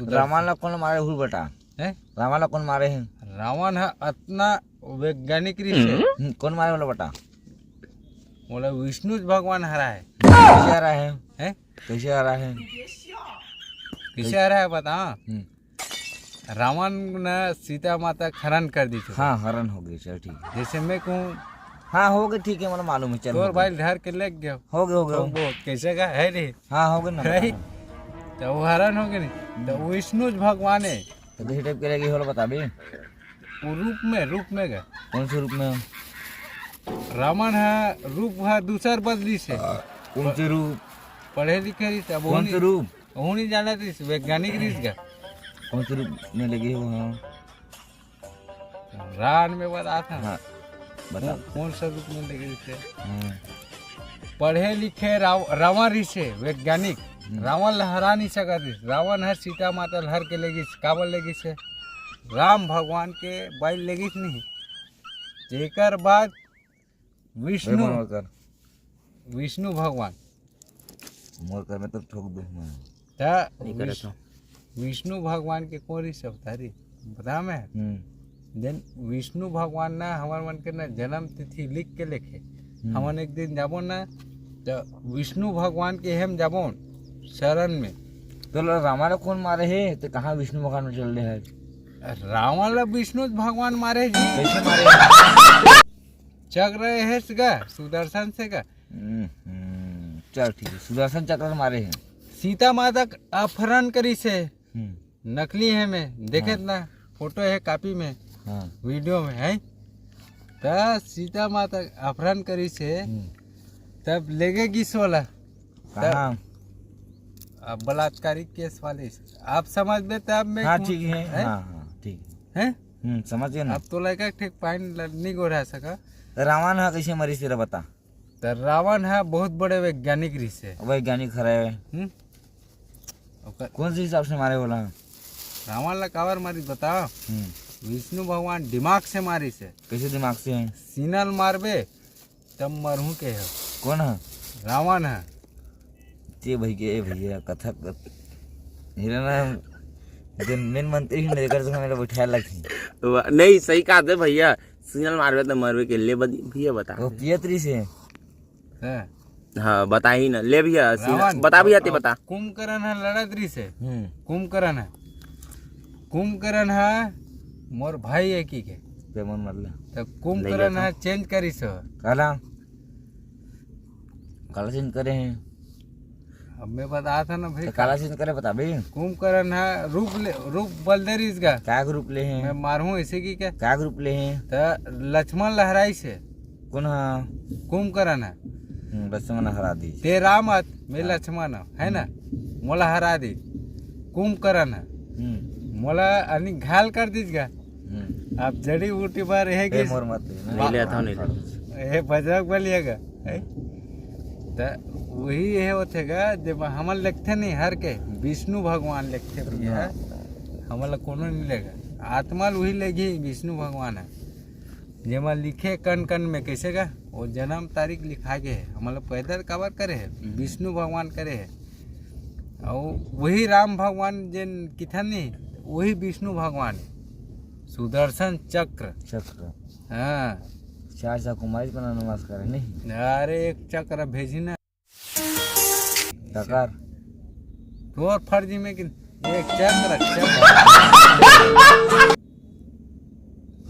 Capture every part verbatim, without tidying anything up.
रावण ला कोन मारे हुई बेटा? हैं? रावण ला कोन मारे हे? रावण ह अतना वैज्ञानिक रिहिस हे। हम्म, कोन मारे वाला बेटा? बोला विष्णु भगवान हरा है। कैसे हरा है? हैं? कैसे हरा है? कैसे हरा है बता? हम्म। रावण ने सीता माता के हरण कर दी थी। हाँ, हरण हो गई, चल ठीक है। जैसे मैं कहूँ, हाँ, हो गए, ठीक है, मतलब मालूम है, चल, तोर हो गए। भाई धर के ले गयो। हो गए, हो गए, तो हो गए। वो कैसे का है रे? हाँ, हो गए ना, है? बता। तो वो हरण हो गए नहीं, तो हम्म। विष्णु भगवान है। तो किसी टाइप के लगे होला बता भी। वो रूप में, रूप में का। कौन से रूप में? रावण है, रूप है, दूसर बदली से। कौन से रूप? पढ़े लिखे रही, अब कौन से रूप? वो नहीं जाना थी, वैज्ञानिक रिहिस गा। कौन से रूप में लगे हो? हाँ। रान में बता था। हाँ, बता। कौन, कौन सा रूप में लगे थे? हाँ। पढ़े लिखे राव-, रावण रिहिस हे, वैज्ञानिक। हम्म। रावण ला हरा नहीं सकत रिहिस। रावण हर सीता माता ला हर के लेगिस, काबर लेगिस हे? राम भगवान के बाई लेगिस नहीं। जेकर बाद विष्णु, भाई, मोर कर। विष्णु भगवान। मोर कर में तो ठोक दूं मैं। त नहीं करत विष-, हूँ। विष्णु भगवान के कोन रिहिस अवतारी? बता मैं। हम्म। देन विष्णु भगवान ना हमर मन के ना जन्म तिथि लिख के लेखे। हम्म। हमन एक दिन जाबो ना, त विष्णु भगवान के हम जाबो शरण में। तो ला रावण ला कोन मारे हे? तो कहाँ विष्णु भगवान में चल रहे हैं? रावण ला विष्णु भगवान मारे जी। कैसे मारे? चक्र है से गा, सुदर्शन से गा। हम्म, हम्म, चल ठीक है, सुदर्शन चक्र मारे हैं। सीता माता के अपहरण करिस हे। हम्म। नकली है मैं, देखे हाँ। ना, फोटो है कॉपी में, हाँ। वीडियो में है। त सीता माता के अपहरण करिस हे, हम्म। तब लेगे गिस ओला। कहाँ? तब अब बलात्कारी केस वाले, आप समझ में तब मैं हाँ, कौन-, ठीक है, है? हाँ, हाँ, ठीक है। हैं? हम्म, समझ गए ना? अब तो लड़का ठीक पाइन ल-, नहीं गोरा सका। त रावण हा कैसे मरिस तेरा बता? त रावण हा बहुत बड़े वैज्ञानिक रिहिस हे। वैज्ञानिक हरे। हम्म? ओकर कौन से हिसाब से मारे वाला? रावण ला काबर मारिस बता? हम्म। विष्णु भगवान दिमाग से मारिस हे। कैसे दिमाग से? सीना ल मारबे, तब मरहूँ के हे। कौन हे? रावण हे। ते भाई के, ए भैया, कथा कर। मेरा ना, जो मेन मंत्री ही मेरे घर से मेरा बैठाए लगी। वा-, नहीं, सही कहा थे भैया, सीना ल मारबे त मरबे के, ले बदी-, भैया बता। वो पियत रहिस हे। हैं? हाँ, बताही ना। ले भैया, सीना, रावण, बता भैया, ते और बता। कुंभकर्ण हे लड़त रहिस हे। हम्म। कुंभकर्ण हे। कुंभकर्ण हे मोर भाई हे की के। ते मन मर ले। त कुंभकर्ण नहीं लेता। हे change करिस हे। काला? काला change करे हे। अब मैं बता था ना भाई। त काला change करे बता भाई। कुंभकर्ण हे रूप ले, रूप बल दे रहिस गा। का रूप ले हे? मैं मारहूँ ऐसे की क्या? का रूप ले हे? त लक्ष्मण ला हराइस हे। कौन हा? कुंभकर्ण हे। हम्म, लक्ष्मण हरा दी। ते राम अस, मैं हाँ। लक्ष्मण हूँ, है ना? हम्म। मोला हरा दी। कुंभकर्ण हे। हम्म। मोला अनी घायल कर दीस गा। हम्म। अब जड़ी बूटी बर हे ए, कि मोर मत दे ना। नहीं लेता हूँ, नहीं लेता। ए, बजरंग बली हे गा। है? त वही ये होथे गा, जब हमन लेगथे नहीं हर के, विष्णु भगवान लेगथे भैया। हाँ। हमन ला कोनो नहीं लेगा। आत्मा ल वही लेगी, विष्णु भगवान हे। जेमा लिखे कन कन में, कैसे का? वो जन्म तारीख लिखा गे हे। हमन ला पैदा काबर करे हे? विष्णु भगवान करे हे। अउ वही राम भगवान जेन किथन नहीं, वही विष्णु भगवान हे। सुदर्शन चक्र। चक्र। हाँ। चार चाकू मारिस बना नमस्कार हे नहीं। अरे एक चक्र भेजी ना। चक्र। तोर फर्जी में कि एक चक्र, चक्र।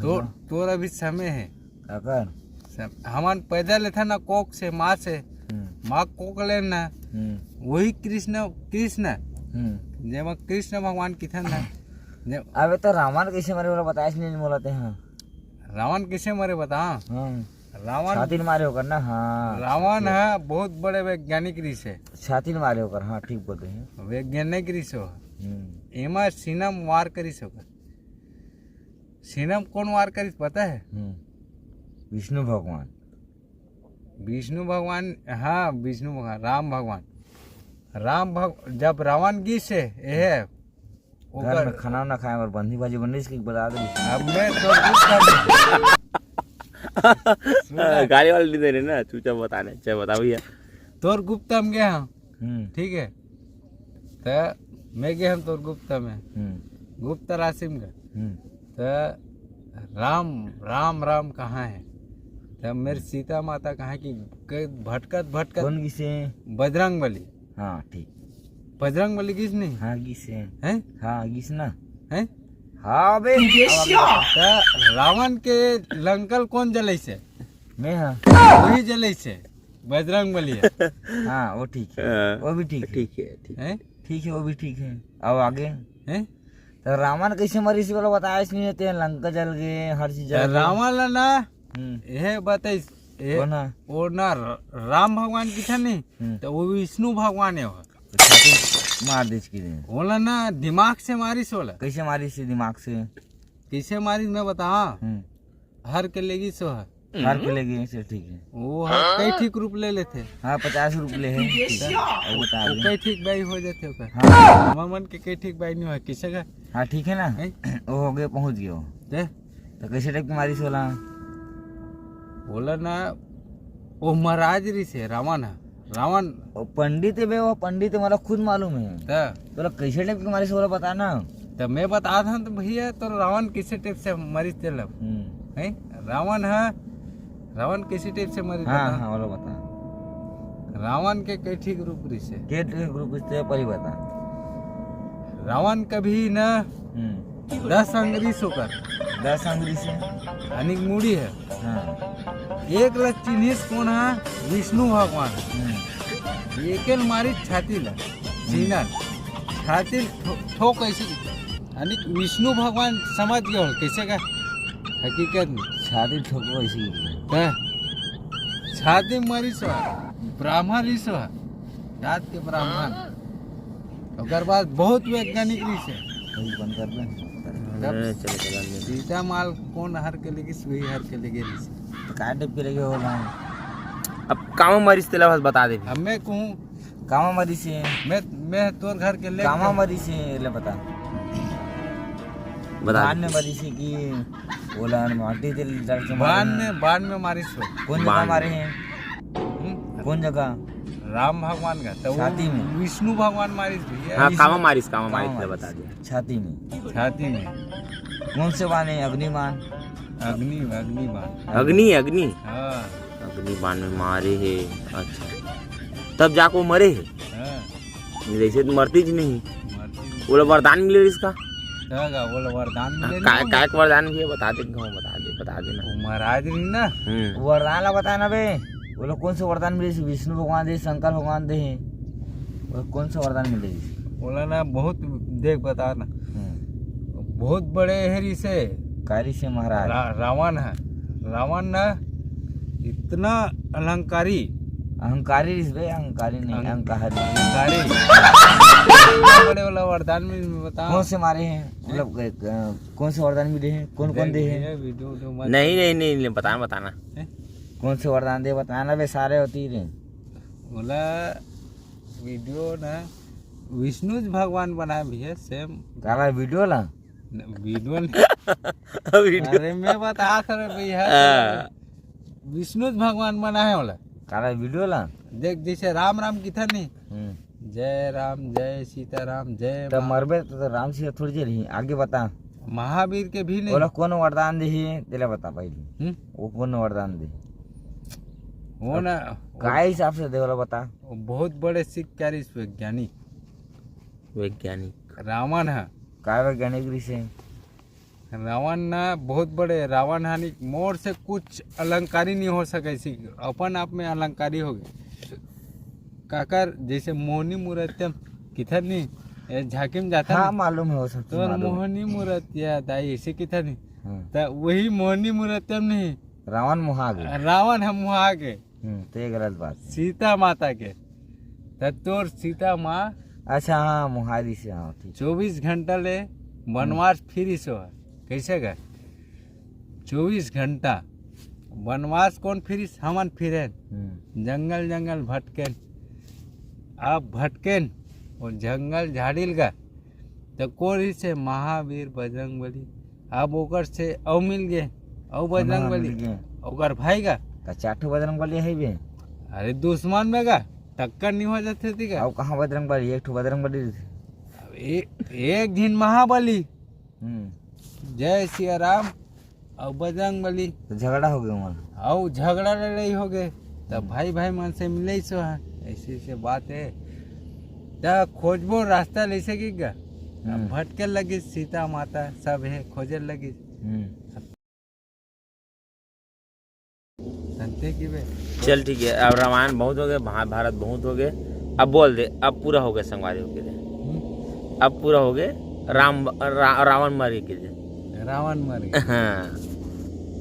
तोर, हाँ। तोर अभी समय हे। काकर? सम-, हमन पैदा लेथन ना कोख से, माँ से। हम्म। माँ कोख लेन ना। हम्म। वही कृष्ण, कृष्ण। हम्म। जेमा कृष्ण भगवान किथन ना। जे- अबे तो रावण कैसे मरे वाला बताइस नहीं मोला ते, हाँ। रावण कैसे मरे बता? हाँ। रावण छाती ल मारे ओकर ना, हाँ। रावण छाती। हे बहुत बड़े वैज्ञानिक रिहिस हे। छाती ल मारे ओकर, हाँ, ठीक बोल रहे हैं। वैज्ञानिक रिहिस हे। हम्म। एमा सीना म वार करिस हे ओकर। सीना म कौन वार करिस पता हे? हम्म। विष्णु भगवान। विष्णु भगवान, हाँ, विष्णु भगवान, राम भगवान। राम भग-, जब रावण गिस हे, एहे, घर ओकर में खाना ना खाए और बंदी भाजी बन रही, इसकी बता दे। अब मैं तो गुप्त सुन ना। गाली वाली नहीं दे रहे ना, चुपचाप बता रहे। चल बता भैया। तोर गुप्त हम गए हैं। हम्म। ठीक है। त मैं गे हम तोर गुप्ता में, हम्म। गुप्ता राशि में गा। हम्म। त राम, राम, राम कहाँ है? त मेर सीता माता कहाँ कि क-, भटकत, भटकत कौन गिसे? बजरंग बली। हाँ, ठीक। बजरंग बली गिस नहीं? हाँ, गिसे। हैं? हाँ, गिस ना। हैं? हाँ बे। त रावण के लंकल कौन जलैसे? मैं हाँ। वही जलैसे, बजरंग बली है। हाँ, वो ठीक है। हाँ। वो भी ठीक है। ठीक है, ठीक। हैं? ठीक है, वो भी ठीक है। अब आगे? हैं? त रावण कैसे मरिस वाला बताइस नहीं, ते लंका जल गए, हर चीज जल त गए। रावण ला ना, हम्म। ये बताइस, ये कौन है? वो ना र-, राम भगवान गिसे नहीं, हम्म। त वो विष्णु भगवान है वो। तो छाती मार दीस कि नहीं? ओला ना दिमाग से मारिस ओला। कैसे मारिस दिमाग से? कैसे मारिस मैं बता। हम्म। हर के लेगिस ओ ह। हर के लेगिस, ठीक है। वो ह कई ठीक रूप ले लेथे। हाँ, पचास रूप ले है। ठीक है। अब बता वो दे। कई ठीक बाई हो जाथे ओकर। हाँ। हमर मन के कई ठीक बाई नहीं हो, किसे का? हाँ, ठीक है ना? हैं? वो हो गए, पहुँच गए वो। दे। तो कैसे टाइप के मारिस ओला? ओला ना, वो महाराज रहिसे, रावण है। रावण। वो पंडित है बे, वो पंडित है, मोला खुद मालूम है। त? तोला कैसे टाइप के मारिस ओला बता ना। त मैं बता था तो भैया, तो रावण किसे टाइप से मरिस तेला? हम्म। हैं? रावण है, रावण किसे टाइप से मरिस हाँ, बता? हाँ, ओला बता। रावण के कई ठीक रूप रहिसे। के ठीक रूप रहिसे, पहले बता। रावण कभी ना हम्म। दस अंग रहिसे ओकर। दस अंग रहिसे। अनिक मुड़ी है। हाँ। एक ला चिन्हिस कोन हा? विष्णु भगवान। हम्म। एके ल मारिस छाती ला, सीना ल। छाती ल ठो-, ठोक ऐसे, यानी कि विष्णु भगवान समझ गए हो कैसे का हकीकत में। छाती ठोक ऐसे ही। हैं? छाती मारिस हो, ब्राह्मण रहिस हो, जात के ब्राह्मण। ओकर बाद बहुत वैज्ञानिक रहिसे। वही बंद कर दे। तब हाँ, चलो, चलो, चलो। सीता माँ ल कोन हर के लेगिस, वही हर के लेगे रहिसे। तो का टाइप के लेगे हो भाई? अब कामा मरिस तेला बस बता दे। अब मैं कहूँ कामा मरिसे? मैं, मैं तोर घर के ले कामा मरिसे, ले बता। बता बान दे। में मरिसे कि ओला माटी दे डर के बान मारे में, हैं? बान में मारिस हो। कौन जगह बान मारे में। हैं? हम्म? कौन जगह? राम भगवान का, तो वो छाती में। विष्णु भगवान मारिस भैया। हाँ, विष्णु कामा मारिस, कामा कामा मारिस, ले मारिस। बता दे। छाती में। छाती में। कौन से बान है? अग्नि बान। अग्नि, अग्नि बान। अग्नि, अग्नि। हाँ। अग्नि बान में मारे है। अच्छा। तब जाको मरे है। हाँ। जैसे तो मरती ज नहीं। मरती नहीं। ओला वरदान मिले इसका। का, का, ओला वरदान मिले हाँ, नहीं। काय, काय के वरदान भी है, बता दे, गाँव बता दे, बता देना। वो महाराज नहीं ना। हम्म। वरदान ला बता ना बे। ओला कौन से वरदान मिले? विष्णु भगवान दे, शंकर भगवान दे हैं। ओला कौन से वरदान मिले? ओला ना बहुत देख बता ना। हम्म। बहुत बड़े है रिसे। कारी से महाराज। रा-, रावण है। रावण ना इतना अहंकारी। अहंकारी रिस बे, अहंकारी नहीं, अहं-, अहंकारी। अहंकारी। बड़े वाला वरदान में बता। कौन से मारे हैं? मतलब, अ, कौन से वरदान मिले हैं? कौन, कौन देख दे हैं? भैया, वीडियो, वीडियो मत नहीं, नहीं, नहीं, नहीं, बताना, बताना। हैं? कौन से वरदान दे, बताना बे, सारे होती रे। बोला, वीडियो ना, विष्णु भगवान बनाए भैया, सेम। काला वीडियो ला? न, वीडियो नहीं। वीडियो। अरे, मैं बता कर भैया, हाँ। विष्णु भगवान बनाए वाला। काला वीडियो ला? देख, जैसे राम राम किथे नहीं, हम्म। जय राम, जय सीताराम, जय तब माँ। मरबे तो, तो राम सीता थोड़ी जे रही। आगे बता। महावीर के भी नहीं। ओला कौन वरदान दे ही, तेला बता पहले। हम्म? वो कौन वरदान दे? वो ना, वो काय हिसाब से दे, ओला बता। वो बहुत बड़े सिख क्या रहिस, वैज्ञानिक। वैज्ञानिक। रावण है। काय वैज्ञानिक रिसे? रावण ना बहुत बड़े, रावण हानि मोर से कुछ अलंकारी नहीं हो सके, सी अपन आप में अलंकारी हो गए। काकर जैसे मोहनी मूर्तिया किथे नहीं, ए, झांकी में जाता हाँ, नहीं। मालूम है वो सब चीज तो मालूम है। मोहनी मूर्तिया दाई ऐसे किथे नहीं। हाँ। तो वही मोहनी मूर्तिया नहीं। रावण मोहा गए। रावण हम मोहा गए। हम्म, तो ये गलत बात है। सीता माता के। त तोर सीता माँ अच्छा, हाँ, मोहारी से, हाँ, ठीक। चौबीस घंटा ले बनवास हम्म। फिरिस हो। कैसे गए? चौबीस घंटा बनवास कौन फिरिस? हमन फिरेन। हम्म। जंगल, जंगल भटकेन। अब भटकेन, वो जंगल झाड़िल गा। त कोन से महावीर बजरंग बली। अब ओकर से अउ मिल गे, अउ बजरंग हाँ, बली। मिल गे। ओकर भाई गा। त चार ठो बजरंग बली है बे। अरे दुश्मन में गा, टक्कर नहीं हो जाते थी का? अउ कहाँ बजरंग बली? एक ठो बजरंग बली रहिथे। अब ए, एक दिन महाबली, हम्म। जय सिया राम, अउ बजरंग बली, तो झगड़ा हो गया वहाँ। अउ झगड़ा लड़ाई हो गए। तब भाई भाई मन से मिले सो है, ऐसे ऐसे बात है। त खोजबो रास्ता ले सके गा। हम्म। भटके लगी, सीता माता सब है खोजे लगी। हम्म। संते की बे। चल ठीक है, अब रामायण बहुत हो गए, महाभारत बहुत हो गए। अब बोल दे, अब पूरा हो गया संगवारी हो के दे। अब पूरा हो गए। राम रा, रावण मर के दे। रावण मर गए। हाँ।